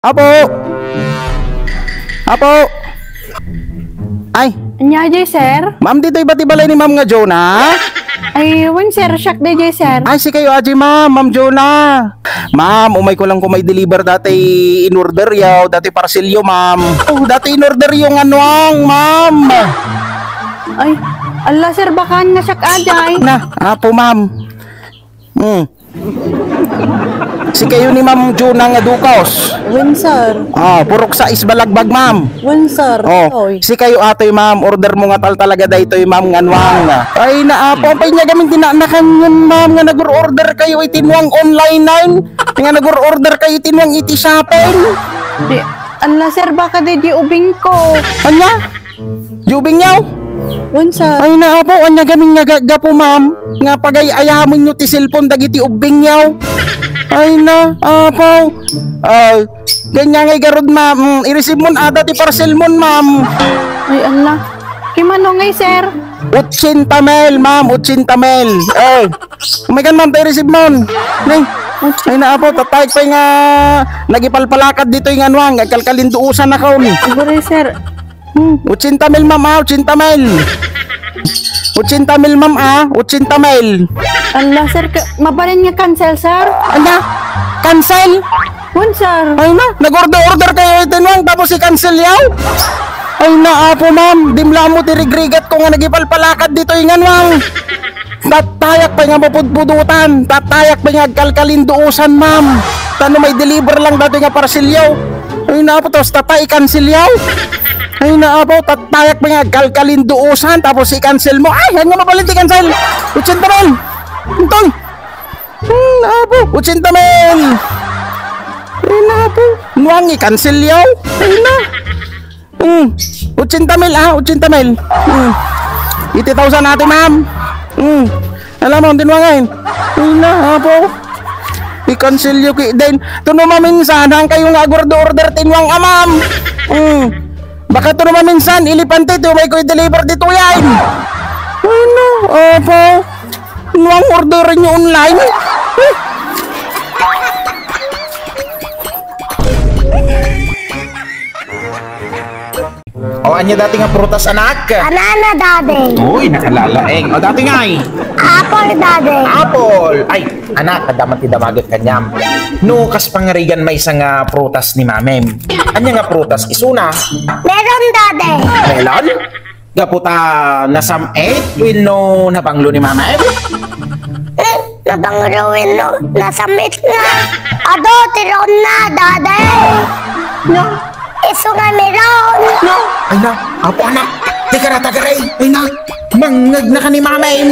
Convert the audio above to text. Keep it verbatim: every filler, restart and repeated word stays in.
Apo! Apo! Ay! Ania diay, sir? Ma'am, ditoy ba ti balay ni Ma'am nga Jonah? Ay, wen, sir. Siak diay, sir. Ay, sikayo diay, ma'am. Ma'am Jonah. Ma'am, umayko lang ko may deliver dati in-order yaw, dati parcel yo, ma'am. Oh, dati in-order yo nga nuang, ma'am. Ay, ala, sir, bakaan nga siak diay. Na, apo, ma'am. Hmm. Sikayo ni Ma'am Jonah nga dukos. Wen, sir. Ah, purok sais balagbag, ma'am. Wen, sir. Oh, sikayo atoy, ma'am. Order mo nga tal talaga daytoy, ma'am, nga nuang. Ay, naapo, apay ania gamin ti naanakan, ma'am, nga nag-order kayo iti nuang online nine? Nga nag-order kayo iti nuang iti shopping? Di, ala, sir, baka di, di ubing ko. Ania? Di ubing yaw? Wen, sir. Ay, naapo, ania gamin nga gaggapu, ma'am, nga pagay-ayamen yo ti cellphone dagiti ubing yaw? Ay, naapo. Ay, ania ngay garud, ma'am. Mm, i-receive mon ada ti parcel mon, ma'am. Ay, ala. Kimano ngay, sir? Otsinta mil, ma'am, otsinta mil. Eh, umaykan, ma'am, ta i-receive mon. Nay. Ay, naapo, tatayek pay nga nagipalpalakad ditoy nga nuang, agkalkalinduosan ako. Aguray, sir. Hmm, otsinta mil, ma'am, ah, otsinta mil. Otsinta mil, ma'am, ah, otsinta mil. Ala, sir, ka-, mabalin nga cancel, sir? Ania? Cancel? Wen, sir. Ay na, nag-order-order kayo iti nuang tapos i-cancel yaw? Ay na, apo, ma'am, dimla mo ti rigrigat ko nga nagipalpalakad ditoy nga nuang. Tatayak pay nga mapudpudutan, tatayak pay nga agkalkalinduosan, ma'am. Ta no may deliver lang dati nga parcel yaw. Ay, naapo, tapos tatay, i-cancel yaw. Ay, naapo, tatayak pay nga agkalkalinduosan, tapos i-cancel mo. Ay, ania mabalin ti cancel? Otsinta mil. Intoy. Hmm, naapo, otsinta mil. Ay, naapo. Nuang i-cancel yaw. Ay, na. Hmm. Otsinta mil, ah, otsinta mil. Hmm. Eighty thousand ati, ma'am. Hmm. Alam mo, tinwangan. Ay na, apo. I-cancel yo ki-, then, tuno maminsan, hang kayo nga agordo-order, tinwang, ah, ma'am. Hmm. Baka tuno maminsan, ilepan ti, tumay ko i-deliver ditoy ay. Ay na, apo. Nuang order nyo online? O, ania dati nga prutas, anak? Banana, Daddy. Uy, nakalalaeng. O, dati nga ay? Apple, Daddy. Apple. Ay, anak, adda man ti damagek kaniam. No, kas pangarigan maysa nga prutas ni mamem. Ania nga prutas? Isuna? Melon, Daddy. Melon? Gapu ta nasam-it wenno nabanglo ni mamem? Hmm, nabanglo wenno nasam-it nga. Adu, ti raonna, Daddy. No? Isu nga melon. No? Ay na, apo anak, di ka natagaray. Ay na, mangngeg na ka ni mamem.